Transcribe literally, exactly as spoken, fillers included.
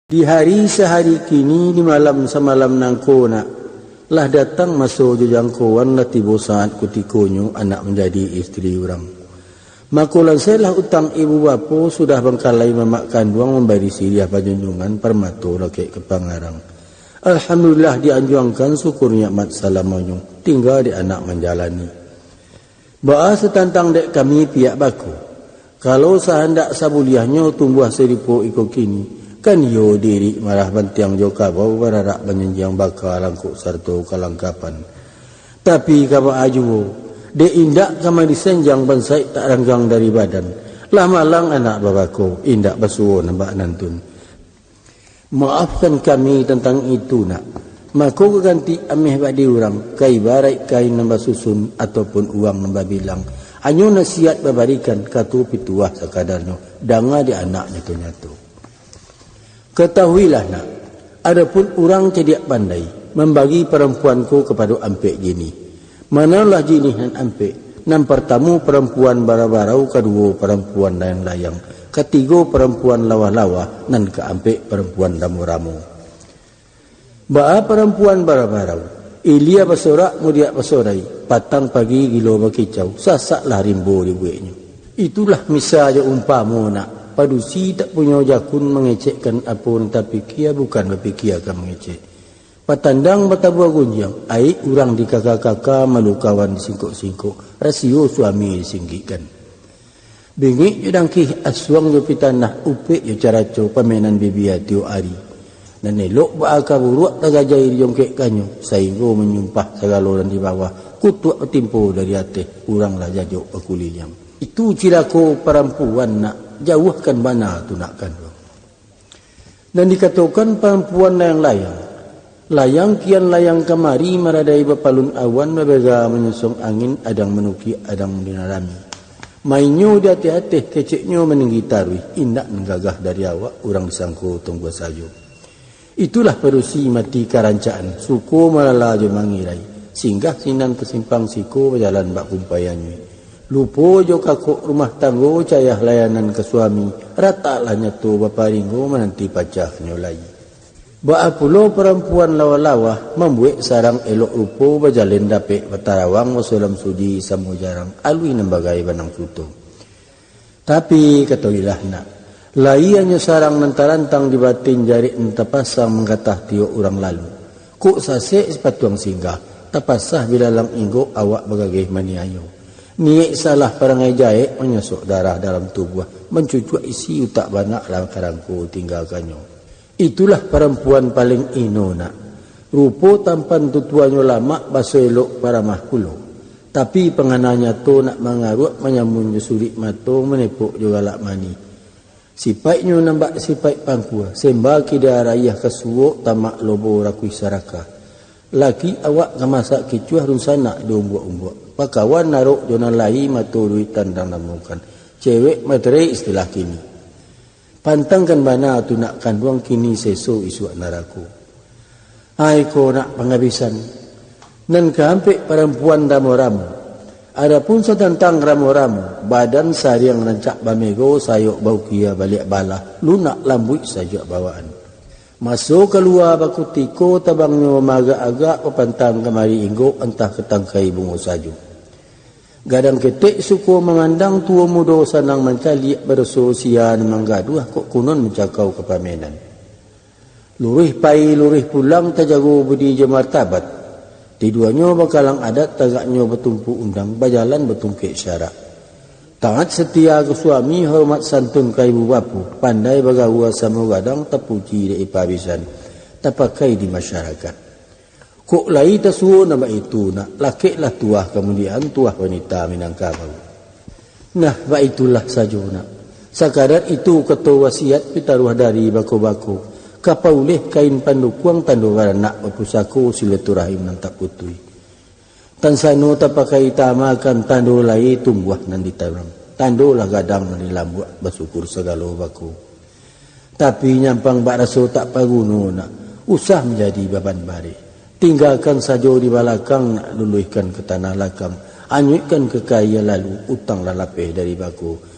Di hari sahari kini, di malam samalam nangko nak, lah datang maso jo jangkoan, lah tibo saat kutikonyo anak manjadi istri urang. Mako lansailah utang ibu bapo, sudah bangkalai mamak kanduang, mambari siriah panjunjungan, parmato lakek ka pangarang. Alhamdulillah dianjuangkan, syukur nikmat salamonyo, tingga dek anak manjalani. Baa satantang dek kami pihak bako? Kalau sahandak sabuliahnyo tumbuah sarupo iko kini, kan iyo diri marah bantiang jo kabau, bararak manyanjiang baka langkok sarato kalangkapan. Tapi ka baa juo, dek indak ka madisenjang, bansaik tak ranggang dari badan, lah malang anak babako, indak basuo nan bak nantun. Maafkan kami tantang itu nak. Mako ka ganti ameh bak di urang, ka ibaraik kain nan basusun ataupun uang nan babilang. Hanyo nasihat babarikan, kato pituah sakadarnyo, danga di anak nyato-nyato. Katahuilah nak, adopun urang cadiak pandai, mambagi parampuan ko kapado ampek jinih. Manolah jinih nan ampek? Nan partamo parampuan bara-barau, kaduo parampuan layang-layang, katigo parampuan lawah-lawah, nan kaampek parampuan ramo-ramo. Baa parampuan bara-barau? Ilia basorak, mudiak basorai, patang pagi gilo bakicau, sasaklah rimbo dibueknyo. Itulah misa jo umpamo nak, padusi tak punyo jakun, mangecekkan apo nan tapikia, bukan bapikia ka mangecek. Patandang batabuah gunjiang, aik urang dikaka-kaka, malu kawan disingkok-singkok, rasio suami disinggikkan. Bingik jo dangkih, asuang jo pitanah, upek jo caraco, pamainan bibia tiok ari. Nan elok baa ka buruak, tagajai dijongkekkannyo, sainggo manyumpah sagalo nan di bawah, kutuak batimpo dari ateh, urang lah jajok bakuliliang. Itu cilako parampuan nak, jauahkan bana tu nak kanduang. Nan dikatokan parampuan layang-layang, layang kian layang kamari, maradai bapalun awan, babega manyosong angin, adang manukiak, adang dinarami. Mainyo di ateh-ateh, keceknyo maninggi taruih, indak nan gagah dari awak, urang disangko tunggu sajo. Itulah padusi mati karancaan, suko malala jo mangirai, singgah sinan ka simpang siko, bajalan bak kumpai anyuik. Lupo jo kakok rumah tanggo, cayah layanan ka suami, rataklah nyato baparinggo, mananti pacahnyo lai. Baa pulo parampuan lawah-lawah, mambuek sarang elok rupo, bajalin dapek batarawang, basolam suji samo jarang, aluih nan bagai banang suto. Tapi katoilah nak, lai hanyo sarang nan tarantang di batin, jarek nan tapasang manggatah tiok urang lalu. Kok sasek sipatuang singgah, tapasah bilalang inggok, awak bagageh maniayo. Niaik salah, parangai jaek, manyosok darah dalam tubuah, mancucuak isi utak banak, lah karangko tinggakanyo. Itulah parampuan paling ino nak. Rupo tampan tutuanyo lamak, baso elok paramah pulo. Tapi pangana nyato nak mangaruak, manyamun jo surik mato, manepok jo galak manih. Sipaiknyo nan bak sipaik pangkua, semba kida rayah ka suok, tamak lobo rakuih sarakah. Laki awak ka masak kicuah, dunsanak jo umbuak-umbuak. Pakawan narok jo nan lai, mato duit tandang namukan. Cewek materai istilah kini. Pantangkan bana tu nak kanduang, kini seso isuak narako. Ai ko nak pangabisan. Nan kaampek parampuan ramo-ramo. Adapun satantang ramo-ramo, badan sariang rancak bamego, sayok baukia baliak balah, lunak lambuik sajuak bawaan. Maso kalua bakutiko, tabangnyo maagak-agak, bapantang kamari inggok, antah ka tangkai bungo sajo. Gadang ketek suko mamandang, tuo mudo sanang mancaliak, badoso sia nan manggaduah, kok kunun mancakau ka pamenan. Luruih pai, luruih pulang, tajago budi jo martabat. Tiduanyo bakalang adat, tagaknyo batumpu undang, bajalan batungkek syarak. Taat satia ka suami, hormat santun ka ibu bapo, pandai bagaua samo gadang, tapuji dek ipa bisan, tapakai di masyarakat. Kok lai tasuo nan baitu nak, lakeklah tuah kamudian, tuah wanita Minangkabau. Nah, baitulah sajo nak. Sakadar itu kato wasiat pitaruah dari bako-bako, ka pauleh kain pandukuang, tando baranak bapusako, silaturahim nan tak putuih. Tansano tapakai taamakan, tando lai tumbuah nan ditanam, tandolah gadang nan dilambuak, basyukur sagalo bako. Tapi nyampang bak raso tak paguno nak, usah manjadi baban bareh. Tinggakan sajo di balakang nak, luluihkan ka tanah lakang, anyuikkan ka kaia lalu, utang lah lapeh dari bako.